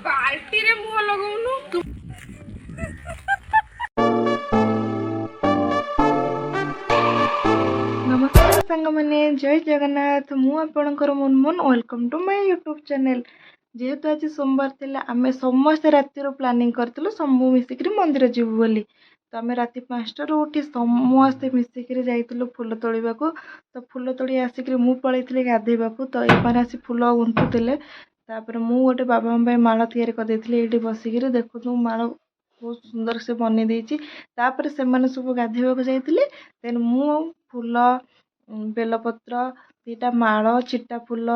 ବାଲ୍ଟିରେ ମୁହଁ ଲଗାଉନୁ। ନମସ୍କାର ସାଙ୍ଗମାନେ, ଜୟ ଜଗନ୍ନାଥ। ମୁଁ ଆପଣଙ୍କର Munmun. Welcome to my YouTube channel. ଯେହେତୁ ଆଜି ସୋମବାର ଥିଲା, ଆମେ ସମସ୍ତେ ରାତିରୁ ପ୍ଲାନିଂ କରିଥିଲୁ ସବୁ ମିଶିକିରି ମନ୍ଦିର ଯିବୁ ବୋଲି। ତ ଆମେ ରାତି 5ଟାରୁ ଉଠି ସମସ୍ତେ ମିଶିକିରି ଯାଇଥିଲୁ ଫୁଲ ତୋଳିବାକୁ। ତ ଫୁଲ ତୋଳି ଆସିକିରି ମୁଁ ପଳେଇଥିଲି ଗାଧେଇବାକୁ। ତ ଏମାନେ ଆସି ଫୁଲ ଗୁନ୍ଥୁଥିଲେ। ତାପରେ ମୁଁ ଗୋଟେ ବାବାଙ୍କ ପାଇଁ ମାଳ ତିଆରି କରିଦେଇଥିଲି ଏଇଠି ବସିକିରି। ଦେଖନ୍ତୁ, ମାଳ ବହୁତ ସୁନ୍ଦର ସେ ବନେଇ ଦେଇଛି। ତାପରେ ସେମାନେ ସବୁ ଗାଧେଇବାକୁ ଯାଇଥିଲେ। ଦେନ୍ ମୁଁ ଫୁଲ, ବେଲପତ୍ର, ଦୁଇଟା ମାଳ, ଚିଟା ଫୁଲ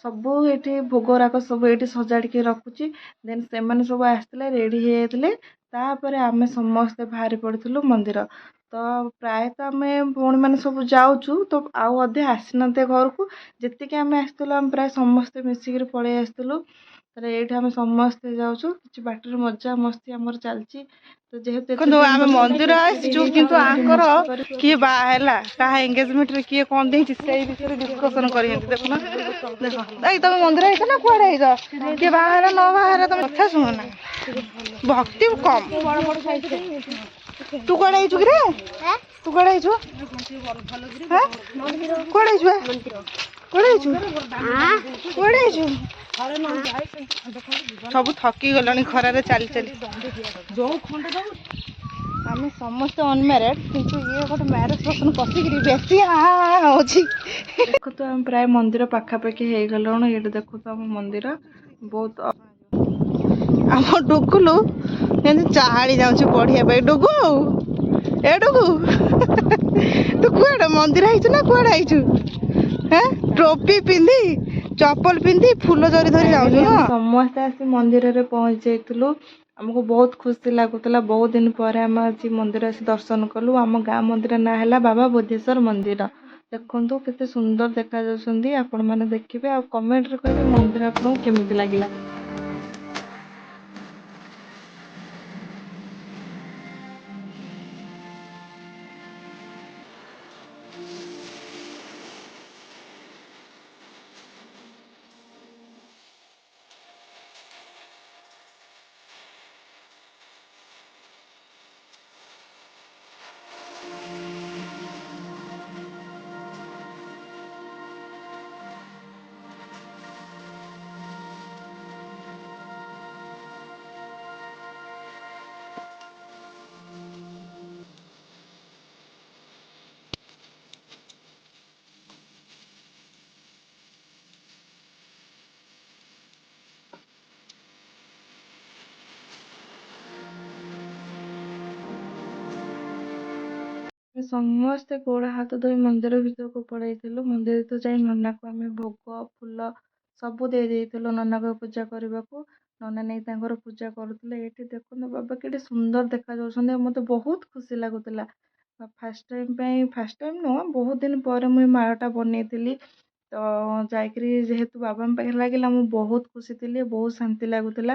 ସବୁ ଏଇଠି ଭୋଗରାଗ ସବୁ ଏଇଠି ସଜାଡ଼ିକି ରଖୁଛି। ଦେନ୍ ସେମାନେ ସବୁ ଆସିଥିଲେ, ରେଡ଼ି ହେଇଯାଇଥିଲେ। ତାପରେ ଆମେ ସମସ୍ତେ ବାହାରି ପଡ଼ିଥିଲୁ ମନ୍ଦିର। ତ ପ୍ରାୟତଃ ଆମେ ଭଉଣୀମାନେ ସବୁ ଯାଉଛୁ, ତ ଆଉ ଅଧେ ଆସିନାହାନ୍ତି ଘରକୁ। ଯେତିକି ଆମେ ଆସିଥିଲୁ, ଆମେ ପ୍ରାୟ ସମସ୍ତେ ମିଶିକିରି ପଳେଇ ଆସିଥିଲୁ। ତାପରେ ଏଇଠି ଆମେ ସମସ୍ତେ ଯାଉଛୁ। କିଛି ବାଟରେ ମଜା ମସ୍ତି ଆମର ଚାଲିଛି। ତ ଯେହେତୁ ଏତେ ଦେଖନ୍ତୁ, ଦିନ ଆମେ ପରେ ମନ୍ଦିର ଆସିଛୁ, କିନ୍ତୁ ଆଙ୍କର କିଏ ବାହା ହେଲା, କାହା ଏଙ୍ଗେଜମେଣ୍ଟରେ କିଏ କଣ ଦେଇଛି, ସେଇ ବିଷୟରେ ଡିସ୍କସନ କରିଛନ୍ତି। ଦେଖୁନ, ଦେଖ। ଏଇ, ତମେ ମନ୍ଦିର ହେଇଛ ନା କୁଆଡେ ହେଇଛ? କିଏ ବାହା ହେଲା ନ ବାହା ହେଲା, ତମେ କଥା ଶୁଣ ନା, ଭକ୍ତି କମ। ତୁ କୁଆଡେ ହେଇଛୁ କିରେ? ତୁ କୁଆଡେ ହେଇଛୁ? ହାଁ? କୁଆଡେ ହେଇଛୁ ବା? କୁଆଡେ ହେଇଛୁ? କୁଆଡେ ହେଇଛୁ? ସବୁ ଥକି ଗଲାଣି ଖରାରେ ଚାଲି ଚାଲି। ଆମେ ସମସ୍ତେ ଅନମ୍ୟାରେଡ୍, କିନ୍ତୁ ଇଏ ଗୋଟେ ମ୍ୟାରେଜ୍ ପର୍ସନ୍ ପଶିକିରି ବେଶୀ ହା ହା ହଉଛି। ଦେଖନ୍ତୁ, ଆମେ ପ୍ରାୟ ମନ୍ଦିର ପାଖାପାଖି ହେଇଗଲୁଣୁ। ଏଇଠି ଦେଖନ୍ତୁ, ଆମ ମନ୍ଦିର ବହୁତ ଆମ ଡୁଗୁଲୁ ଯେମିତି ଚାହାଳି ଯାଉଛି ପଢିବା ପାଇଁ। ଡୁଗୁ, ଏ ଡୁଗୁ, ତୁ କୁଆଡେ ମନ୍ଦିର ହେଇଛୁ ନା କୁଆଡେ ହେଇଛୁ? ହେଁ, ଟୋପି ପିନ୍ଧି, ଚପଲ ପିନ୍ଧି, ଫୁଲ ଜରି ଧରି ଯାଉଛୁ? ଆମେ ହଁ। ସମସ୍ତେ ଆସି ମନ୍ଦିରରେ ପହଞ୍ଚି ଯାଇଥିଲୁ। ଆମକୁ ବହୁତ ଖୁସି ଲାଗୁଥିଲା। ବହୁତ ଦିନ ପରେ ଆମେ ଆଜି ମନ୍ଦିର ଆସି ଦର୍ଶନ କଲୁ। ଆମ ଗାଁ ମନ୍ଦିର ନାଁ ହେଲା ବାବା ବୁଦ୍ଧେଶ୍ୱର ମନ୍ଦିର। ଦେଖନ୍ତୁ, କେତେ ସୁନ୍ଦର ଦେଖାଯାଉଛନ୍ତି। ଆପଣମାନେ ଦେଖିବେ ଆଉ କମେଣ୍ଟରେ କହିବେ ମନ୍ଦିର ଆପଣଙ୍କୁ କେମିତି ଲାଗିଲା। ଆମେ ସମସ୍ତେ ଗୋଡ଼ ହାତ ଧୋଇ ମନ୍ଦିର ଭିତରକୁ ପଳେଇଥିଲୁ। ମନ୍ଦିର ଭିତରକୁ ଯାଇ ନନାକୁ ଆମେ ଭୋଗ, ଫୁଲ ସବୁ ଦେଇ ଦେଇଥିଲୁ ନନାକୁ ପୂଜା କରିବାକୁ। ନନା ନେଇ ତାଙ୍କର ପୂଜା କରୁଥିଲେ। ଏଇଠି ଦେଖନ୍ତୁ, ବାବା କେତେ ସୁନ୍ଦର ଦେଖାଯାଉଛନ୍ତି ଆଉ ମୋତେ ବହୁତ ଖୁସି ଲାଗୁଥିଲା। ଫାର୍ଷ୍ଟ ଟାଇମ୍ ପାଇଁ, ଫାର୍ଷ୍ଟ ଟାଇମ୍ ନୁହଁ, ବହୁତ ଦିନ ପରେ ମୁଁ ଏ ମାଳଟା ବନେଇଥିଲି। ତ ଯାଇକିରି ଯେହେତୁ ବାବାଙ୍କ ପାଖରେ ଲାଗିଲା, ମୁଁ ବହୁତ ଖୁସି ଥିଲି, ବହୁତ ଶାନ୍ତି ଲାଗୁଥିଲା।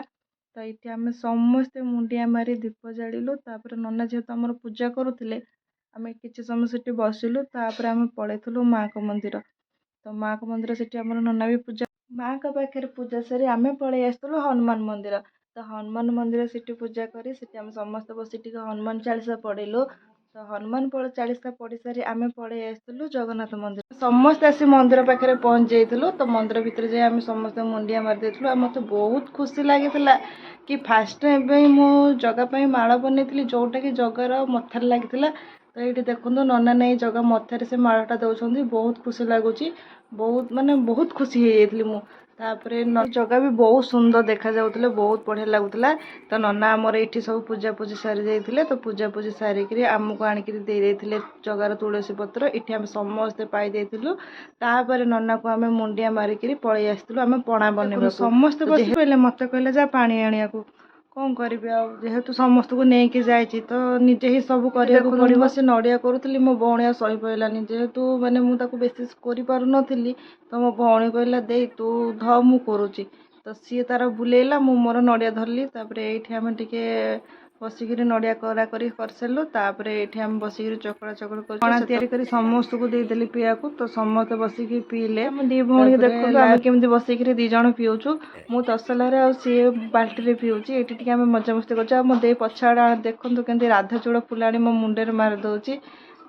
ତ ଏଇଠି ଆମେ ସମସ୍ତେ ମୁଣ୍ଡିଆ ମାରି ଦୀପ ଜାଳିଲୁ। ତାପରେ ନନା ଯେହେତୁ ଆମର ପୂଜା କରୁଥିଲେ, ଆମେ କିଛି ସମୟ ସେଠି ବସିଲୁ। ତାପରେ ଆମେ ପଳେଇଥିଲୁ ମାଆଙ୍କ ମନ୍ଦିର। ତ ମାଆଙ୍କ ମନ୍ଦିର ସେଠି ଆମର ନନା ବି ପୂଜା, ମାଆଙ୍କ ପାଖରେ ପୂଜା ସାରି ଆମେ ପଳେଇ ଆସିଥିଲୁ ହନୁମାନ ମନ୍ଦିର। ତ ହନୁମାନ ମନ୍ଦିର ସେଠି ପୂଜା କରି ସେଠି ଆମେ ସମସ୍ତେ ବସି ଟିକେ ହନୁମାନ ଚାଳିଶା ପଢ଼ିଲୁ। ତ ହନୁମାନ ଚାଳିଶା ପଢ଼ି ସାରି ଆମେ ପଳେଇ ଆସିଥିଲୁ ଜଗନ୍ନାଥ ମନ୍ଦିର। ସମସ୍ତେ ଆସି ମନ୍ଦିର ପାଖରେ ପହଞ୍ଚି ଯାଇଥିଲୁ। ତ ମନ୍ଦିର ଭିତରେ ଯାଇ ଆମେ ସମସ୍ତେ ମୁଣ୍ଡିଆ ମାରି ଦେଇଥିଲୁ। ଆଉ ମୋତେ ବହୁତ ଖୁସି ଲାଗିଥିଲା କି ଫାର୍ଷ୍ଟ ଟାଇମ୍ ପାଇଁ ମୁଁ ଜଗା ପାଇଁ ମାଳ ବନେଇଥିଲି, ଯେଉଁଟାକି ଜଗାର ମଥାରେ ଲାଗିଥିଲା। ତ ଏଇଠି ଦେଖନ୍ତୁ, ନନା ନେଇ ଜଗା ମଥାରେ ସେ ମାଳଟା ଦେଉଛନ୍ତି। ବହୁତ ଖୁସି ଲାଗୁଛି, ବହୁତ ମାନେ ବହୁତ ଖୁସି ହେଇଯାଇଥିଲି ମୁଁ। ତାପରେ ଜଗା ବି ବହୁତ ସୁନ୍ଦର ଦେଖାଯାଉଥିଲେ, ବହୁତ ବଢ଼ିଆ ଲାଗୁଥିଲା। ତ ନନା ଆମର ଏଇଠି ସବୁ ପୂଜାପୂଜି ସାରି ଯାଇଥିଲେ। ତ ପୂଜାପୂଜି ସାରିକିରି ଆମକୁ ଆଣିକିରି ଦେଇ ଦେଇଥିଲେ ଜଗାର ତୁଳସୀ ପତ୍ର। ଏଠି ଆମେ ସମସ୍ତେ ପାଇ ଦେଇଥିଲୁ। ତାପରେ ନନାକୁ ଆମେ ମୁଣ୍ଡିଆ ମାରିକିରି ପଳେଇ ଆସିଥିଲୁ ଆମେ ପଣା ବନେଇବାକୁ। ସମସ୍ତେ ବସି ପଡ଼ିଲେ, ମୋତେ କହିଲେ ଯା ପାଣି ଆଣିବାକୁ। କ'ଣ କରିବି ଆଉ? ଯେହେତୁ ସମସ୍ତଙ୍କୁ ନେଇକି ଯାଇଛି, ତ ନିଜେ ହିଁ ସବୁ କରିବାକୁ ପଡ଼ିବ। ସେ ନଡ଼ିଆ କରୁଥିଲି, ମୋ ଭଉଣୀ ଆଉ ସହିପାରିଲାନି। ଯେହେତୁ ମାନେ ମୁଁ ତାକୁ ବେଶୀ କରିପାରୁନଥିଲି, ତ ମୋ ଭଉଣୀ କହିଲା, ଦେଇ ତୁ ଧ, ମୁଁ କରୁଛି। ତ ସିଏ ତାର ବୁଲେଇଲା, ମୁଁ ମୋର ନଡ଼ିଆ ଧରିଲି। ତାପରେ ଏଇଠି ଆମେ ଟିକେ ବସିକିରି ନଡ଼ିଆ କୋରା କରି କରିସାରିଲୁ। ତାପରେ ଏଇଠି ଆମେ ବସିକିରି ଚକଡ଼ା ଚକଡ଼ି କରୁଛୁ। ପଣା ତିଆରି କରି ସମସ୍ତଙ୍କୁ ଦେଇଦେଲି ପିଇବାକୁ, ତ ସମସ୍ତେ ବସିକି ପିଇଲେ। ଆମ ଦି ଭଉଣୀ ଦେଖନ୍ତୁ, ଆମେ କେମିତି ବସିକିରି ଦି ଜଣ ପିଉଛୁ। ମୁଁ ତସଲାରେ ଆଉ ସିଏ ବାଲ୍ଟିରେ ପିଉଛି। ଏଇଠି ଟିକେ ଆମେ ମଜାମସ୍ତି କରୁଛୁ। ଆଉ ମୋ ଦେଇ ପଛଆଡ଼େ ଦେଖନ୍ତୁ କେମିତି ରାଧାଚୂଡ଼ ଫୁଲ ଆଣି ମୋ ମୁଣ୍ଡରେ ମାରି ଦଉଛି।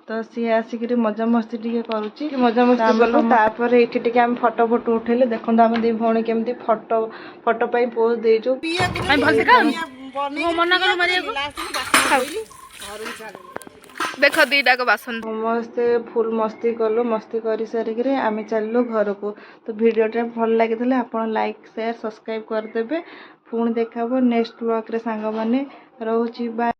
ତ ସିଏ ଆସିକିରି ମଜାମସ୍ତି ଟିକେ କରୁଛି। ମଜାମସ୍ତି କଲୁ। ତାପରେ ଏଇଠି ଟିକେ ଆମେ ଫଟୋ ଫଟୋ ଉଠେଇଲୁ। ଦେଖନ୍ତୁ, ଆମେ ଦି ଭଉଣୀ କେମିତି ଫଟୋ ଫଟୋ ପାଇଁ ପୋଜ୍ ଦେଇଛୁ। ମୋ ମନା କଲୁ ମାରିବାକୁ। ଦେଖ, ଦିଟାକ ବାସନ। ସମସ୍ତେ ଫୁଲ୍ ମସ୍ତି କଲୁ। ମସ୍ତି କରିସାରିକିରି ଆମେ ଚାଲିଲୁ ଘରକୁ। ତ ଭିଡ଼ିଓଟା ଭଲ ଲାଗିଥିଲେ ଆପଣ ଲାଇକ୍, ସେୟାର, ସବସ୍କ୍ରାଇବ୍ କରିଦେବେ। ପୁଣି ଦେଖା ହେବ ନେକ୍ସଟ ବ୍ଲଗ୍ରେ ସାଙ୍ଗମାନେ। ରହୁଛି, ବାଏ।